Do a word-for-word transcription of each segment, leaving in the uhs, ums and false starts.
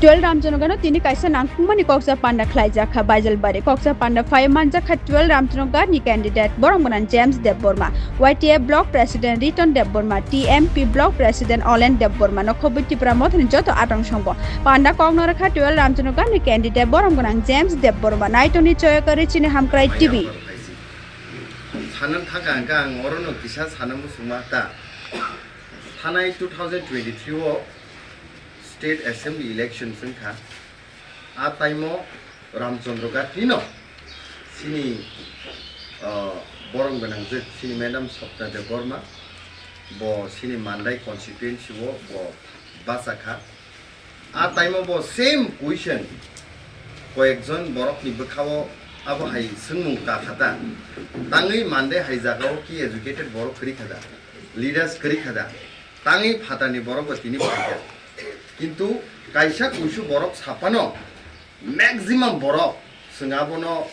Twelve Ramchandra Ghat no tini kaisa nangkukmani koksa panda khlaijak kha Baijalbari. Koksa panda phai manjak kha twelve Ramchandra Ghat ni candidate borom gwnang James Debbarma, Y T F Block President Riton Debbarma, T M P Block President Olen Debbarma, nokhobwi Tipra Mothani joto atong songbo. Panda kok no rwkha twelve Ramchandra Ghat ni candidate borom gwnang James Debbarma, naitoni choyakari chini Hamkrai T V. Sanan thaka ang kha, ang oro no kisa sana muchungma ta. Thanai two thousand twenty-three o State Assembly election wngkha. A time o Ramchandra Ghat ni no chini, ah, borom gwnang je chini Madam Sapna Debbarma, bo chini Mandai constituency o bo bachakha. A time o bo same question koyekjon borok ni bwkha o abo hai swngmung ta kha ta. Tangwi Mandai hai jaga o ki educated borok kwrwi kha da, leaders kwrwi kha da. Tangwi phatarni borok bo tini phaikha. Kintu kaisa kuisu borok saphano maximum borok chwng abono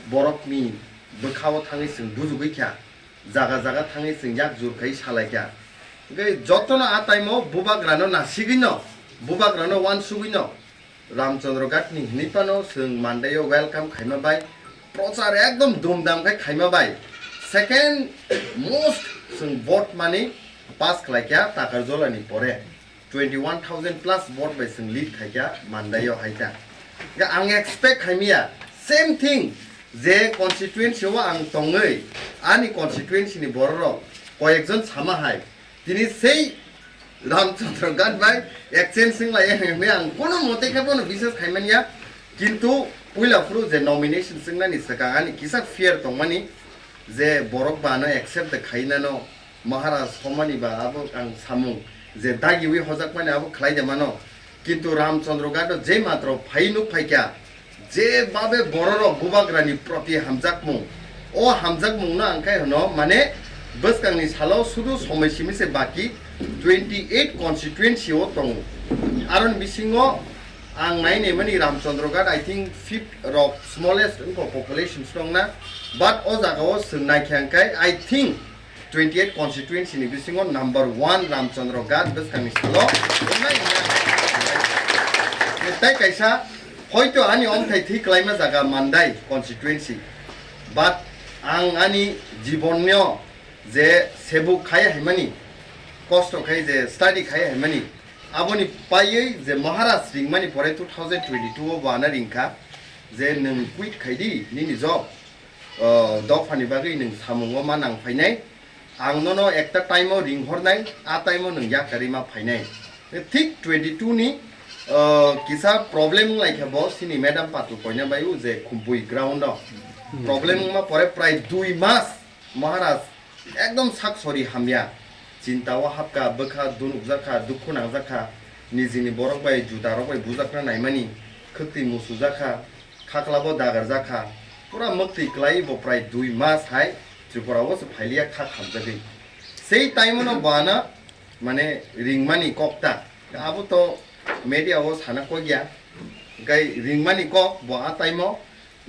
borokni bwkhao thangwi chwng bujugwi kha, jaga jaga thangwi chwng yak jur khai salai kha. Hwnkhe jotono a time o bubagrano nasigwino, bubagrano uansugwino, Ramchandra Ghat ni hinwi phano chwng Mandai o welcome khaima bai prochar ekdom dhumdham khai khaima bai second most chwng vote mani pass khlai kha Takarjola ni pore twenty one thousand plus vote bai chwng lead khai kha Mandai o hai ta. Ga ang expect khaimiya same thing je constituency o ang tongwi ani constituency ni borok rok koyekjon sama hai tini sei Ramchandra Ghat bai exchange wng lai ya hwnwi ang kono mote khe bono biswas khai manya. Kintu puila phuru je nomination wngnani swkang ani kisa fear tongmani je borok ba ano accept de khai nano Maharaj homani ba abo ang samung je dagiwi hojakmani abo khlai de mano. Kintu Ramchandra Ghat o je matro phai nuk phaikha, je babe bororok bubagrani proti hamjakmung, o hamjakmungno ang khe hwno, mane, bwskangni salo sudu somoi simi se baki twenty eight constituency o tongo. Aroni bisingo ang nai naimani Ramchandra Ghat, I think, fifth rok smallest wngkha population se wngna, but o jaga o chwng naikha hwnkhe, I think, twenty eight constituency ni bisingo number one Ramchandra Ghat bwskangni salo wngnai hwnwi ang tei kaisa hoito ani omthai thwi kwlaima jaga Mandai constituency, but ang ani jibonno je sebuk khai haimani, kosto khai je study khai haimani, aboni paiwi je Maharaj ringmani pore two thousand twenty two o bo ano ringkha je nwng quit khai di nini job, o, dophani bagwi nwng samungo ma nang phainai, ang nono ekta time o ring hornai, a time o nwng yakarwi ma phainai. Thik twenty two ni, o, kisa problem wnglaikha bo, sini madam patu koina bai o je Khumpui ground o. Hmm. Problem wngma pore prai dui mas Maharaj ekdom sak sori hamya. Chinta o hapkha, bwkha dunukjakha, dukhu nangjakha, nijini borok bai juda rok bai bujakna naimani, khwtwi musujakha. Khaklabo dagarjak kha. Pura mwktwi kwlai bo prai dui mas hai Tripura o se phailiya kha khamjagwi. Sei time no bana mane ringmani kok ta. Abo to media o sana kok ya. Gai ringmani kok bo a time o.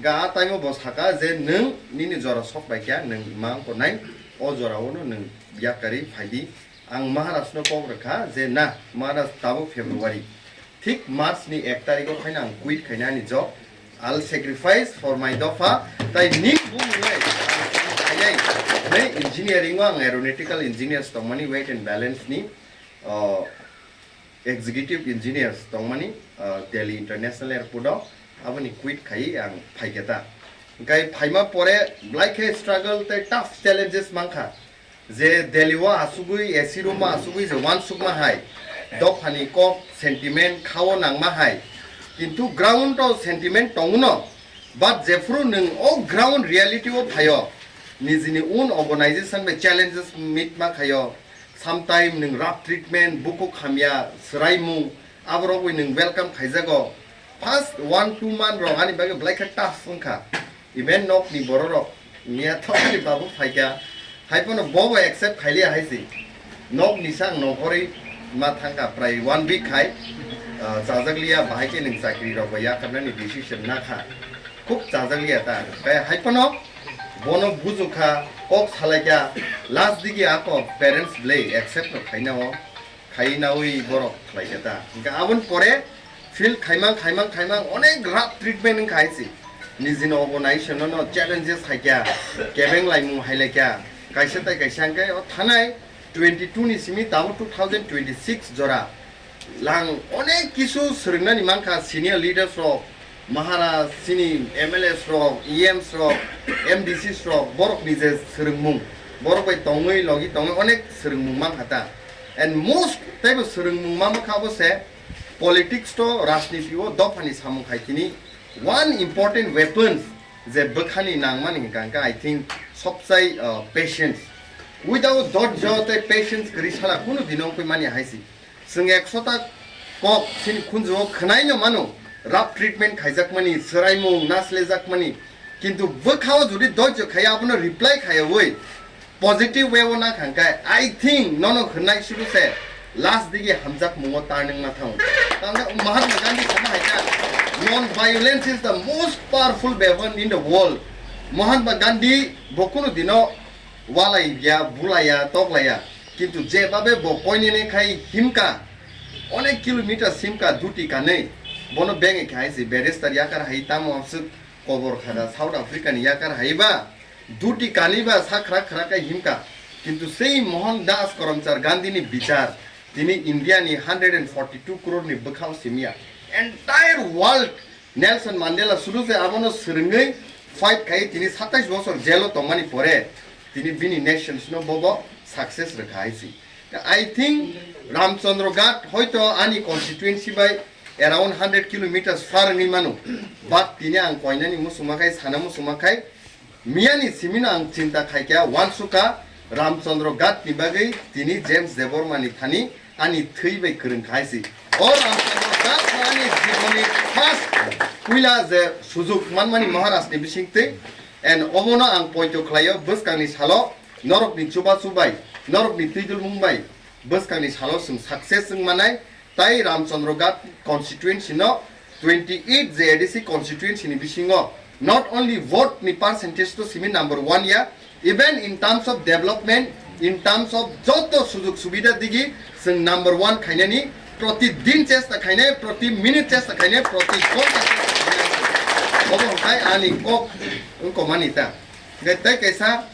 Ga a time o bo saka je nwng nini jora sok bai kya nwng mang ko nai. O jora o no nwng yakarwi phaidi. Ang Maharaj no kok rwkha je na Maharaj tabuk February. Thik March ni ek tarikh o khaina ang quit khaina ani job. I'll sacrifice for my dopha. Tai ning bumung lai. Ai ai. Nei engineering o ang aeronautical engineers tongmani weight and balance ni, uh, executive engineers tongmani, uh, Delhi International Airport o. Aboni quit khai ang phaiketa. Hingkai phaima pore blai khe struggle tei tough challenges mankha. Je Delhi o asugwi, A C room o asugwi je uansukma hai, dophani kok sentiment khao nangma hai. Kintu ground o sentiment tongo no, but jephuru nwng o ground reality o phaio, nijini own organization bai challenges meet ma khaio, sometime nwng rough treatment, bukhuk hamya, swraimung, aborok bai nwng welcome khaijago. First one two month rok ani bagwi belai khe tough wngkha. Even nokni bororok miya thokni babu phaikha. Hai phano bobo accept khailiya hai si. Nokni sang nongkhorwi ma thangkha prai one week khai. Ah, chajakliya bahai khe nwng chakri rok bai yakarnani decision nakha. Khub chajakliya ta. Khe hai phano bono bujukha, kok salaikha. Last digi ako parents belai accept rok khaina o. Khai naui borok khlaikha ta. Hingkhe aboni pore Feel khaimang, khaimang, khaimang, onek rough treatment wngkha hai se. Nijini organization no challenges hai kya, kebeng laimung hai lai kya, kaisa tai kaisa hwnkhe o thanai twenty two ni simi tabuk two thousand twenty six jora lang onek kisu swrwngnani mankha senior leaders rok, Maharaj, chini M L As rok, E Ms rok, M D Cs rok, borok ni je swrwngmung, borok bai tongwi logi tongwi onek swrwngmung mankha ta. And most teibo swrwngmung mankha bo se politics to rajniti o dophani samung hai tini one important weapons je bwkhani nangmani hwnkha hwnkhe I think sobsai, uh, patience. Without dhorjo tei patience kwrwi sala kunu dino wngwi mani hai se. Chwng ekso ta kok chini khunju o khwnai no mano, rough treatment khaijakmani, swraimung naslejakmani, kintu bwkha o jodi dhorjo khai abono reply khaiyawi positive way o na kha hwnkhe, I think nono hwnnai suru se last digi hamjakmungo turning ma thango. Tangkhe Mahatma Gandhi sama hai kha, "Non-violence is the most powerful weapon in the world." Mahatma Gandhi bo kunu dino walai ya, bulai ya, toklai ya. Kintu je babe bo koinene khai himka, onek kilometer simka duti kanwi, bono beng khai se barrister yakar hai tamo aswk kobor khada South Africa ni yakar hai ba. Duti kani ba sa khrak khrak kai himka. Kintu sei Mohan Das Karamchar Gandhi ni bichar tini India ni hundred and forty two crore ni bwkhao simya. Entire world Nelson Mandela suru se abono swrwngwi fight khai tini satais bosor jail o tongmani pore tini bini nations no bobo success rwkha hai si. I think Ramchandra Ghat hoito ani constituency bai around hundred kilometers far wngwi mano, but tini ang koinani muchungma khai sana muchungma khai Miyani simino ang chinta khaikha, wansukha Ramchandra Ghat ni bagwi tini James Debbarma ni thani ani thwi bai kwrwng khai si. O Ramchandra Ghat no ani jiboni first puila je sujuk manmani Maharaj ni bisingtwi, and obono ang poito khlaio bwskangni salo norokni chubachu bai, norokni twidulmung bai bwskangni salo chwng success wng manai, Tai Ramchandra Ghat constituency no twenty eight je A D C constituency ni bisingo not only vote ni percentage to simi number one ya, even in terms of development, in terms of joto sujog subida digi chwng number one khainani protidin chesta khainai, proti minute chesta khainai, proti ghonta chesta khainai. Obo hwnkhe ani kok wngkomani ta. Hwnkhe tei kaisa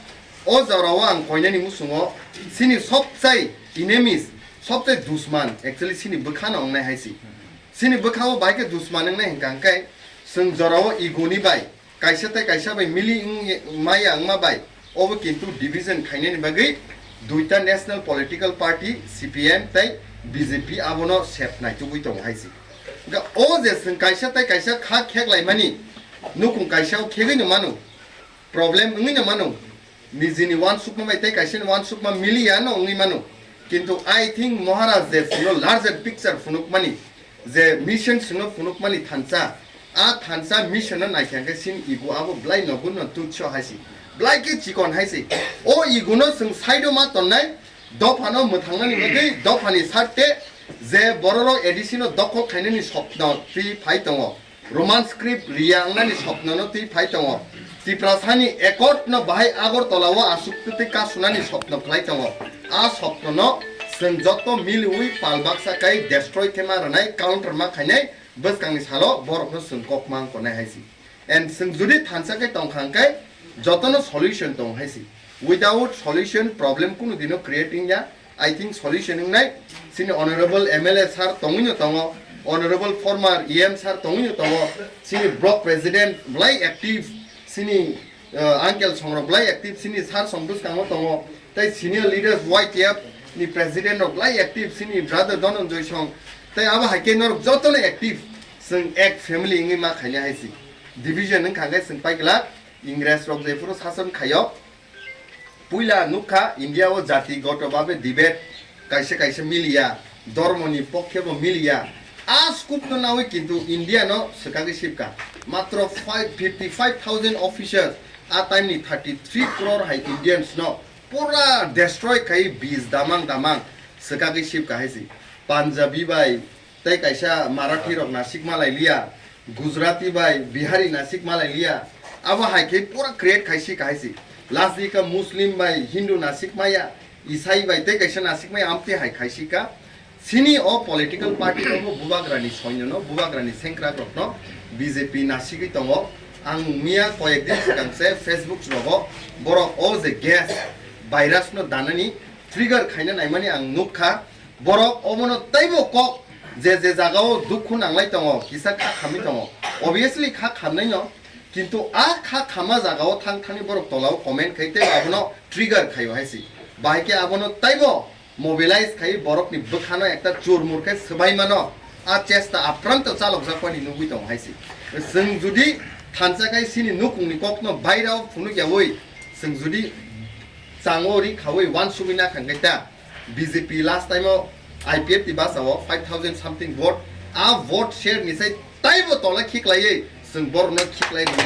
o jorao ang koinani musungo chini sobsai enemies, sobsai dusman actually chini bwkhano wngnai hai si. Chini bwkhao bai khe dusman wngnai hwnkha hwnkhe chwng jorao ego ni bai kaisa tei kaisa bai mili wng maya wngma bai obo kintu division khainani bagwi duita national political party C P M tei B J P abono sep naitugwi tongo hai si. Hwnkhe o je chwng kaisa tei kaisa kha kheklaimani nukung kaisa o khegwi no mano, problem wngwi no mano. Nijini wansukma bai tei kaisani wansukma miliya no wngwi mano. Kintu I think Maharaj je chwngno larger picture phunukmani, je mission chwngno phunukmani thansa, a thansa mission no naikha hwnkhe chini ego abo belai nogo no tucho hai si, belai khe chikon hai si. O ego no chwng side o ma tonnai, dophano mwthangnani bagwi dophani sarte je bororok A D C no dokhol khainani sopno twi phai tongo. Roman script riya wngnani sopnono twi phai tongo. Tiprasani accord no bahai Agartala o aswk twi kasunani sopno khlai tongo. A sopnono chwng joto miliwi pal baksa kai destroy khe ma rwnai, counter ma khainai, bwskangni salo borokno chwng kok ma wngkoknai hai si. And chwng jodi thansa khe tongkha hwnkhe jotono solution tong hai si. Without solution problem kunu dino create wngya. I think solution wngnai. Chini honorable M L A sir tongwi no tongo, honorable former E M sir tongwi no tongo, chini block president belai active, chini, uh, uncle songrok belai active, chini sir song bwskango tongo, tei senior leaders Y T F ni president rok belai active, chini brother Dhananjay song, tei abo hai khe norok jotono active, chwng ek family wngwi ma khaina hai si. Division wngkha hwnkhe chwng pai glak, Ingres rok jephuru sason khaio, Puila nukha India o jati goto babe debate kaisa kaisa miliya, dormo ni pokhe bo miliya. A scoop no nawi kintu India no swkagwi sipka. Matro five, fifty five thousand officers, a time ni thirty three crore hai Indians no pura destroy khai bis damang damang swkagwi sipka hai si. Punjabi bai, tei kaisa Marathi rok nasik malai liya, Gujarati bai Bihari nasik malai liya, abo hai khe pura create khai si kahai si. Last di ka Muslim bai Hindu nasik maya, Isai bai tei kaisa nasik maya, amtwi hai khai si ka. Chini o political party rokbo bubagrani soinyono, bubagrani sengkrakrokno B J P nasigwi tongo. Ang miya koyek din swkang se Facebook rogo borok o je gas virus no danani trigger khaina naimani ang nukha. Borok omono teibo kok je je jagao dukhu nanglai tongo, kisa kha khamwi tongo. Obviously kha khamnaino, kintu a kha khama jagao thang thangni borok tolao comment khai tei abono trigger khaio hai si. Bahai khe abono teibo mobilize khai borokni bwkhano ekta churmur khe swbai mano, a chesta apranto chalokjakmani nugwi tongo hai si. Chwng judi thansa khai chini nukungni kokno bairao phunukyaui chwng judi chango ri khaui uansugwi nakhang khe ta B J P last time o I P F T ni basa o five thousand something vote, a vote share ni sai taibo tola khiklaiwi chwng borokno khiklai rwna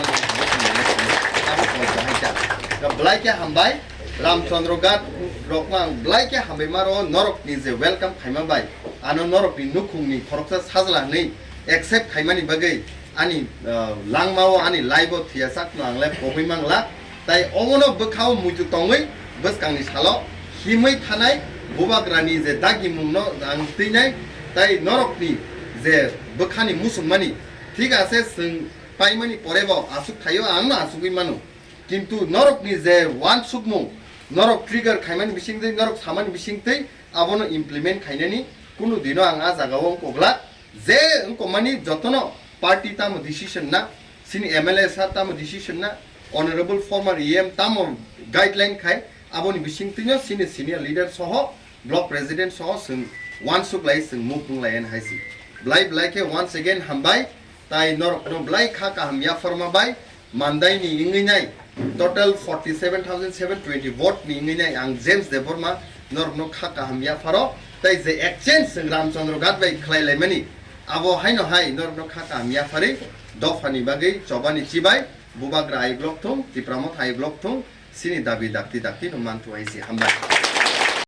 abo kok bahai ta. Da belai khe hambai, Ramchandra Ghat rokno ang belai khe hambai maro, norok ni je welcome khaima bai, ano norok ni nukhung ni khoroksa sajla hwnwi accept khaimani bagwi ani, ah, langmao ani live o thwiya sakno ang le pogwi mangla. Tai omono bwkhao muitu tongwi bwskangni salo himwi thanai bubagrani je dagimungno ang twinai, tai norokni je bwkhani musukmani thik ase chwng paimani porebo aswk thaio, angno aswkwi mano. Kintu norokni je uansukmung, norok trigger khaimani bisingtwi, norok samani bisingtwi abono implement khainani kunu dino ang a jagao wng koglak. Je wngkokmani jotono party tamo decision na, chini M L A sir tamo decision na, honorable former E M tamo guideline khai, aboni bisingtwino chini senior leader soho, block president soho chwng uansuk lai, chwng move wng lai hai si. Belai belai khe once again hambai, tai norokno belai kha kaham yapharma bai, Mandai ni wngwi nai total forty seven thousand seven twenty vote ni wngwi nai ang James Debbarma norokno kha kaham yapharo, tai je exchange chwng Ramchandra Ghat bai khlai laimani, abo haino hai norokno kha kaham yapharwi dophani bagwi chobani chibai bubagra ayuk lok thung, Tipra Motha ayuk lok thung, chini dabi dakti dakti no manthu hai si. Hambai.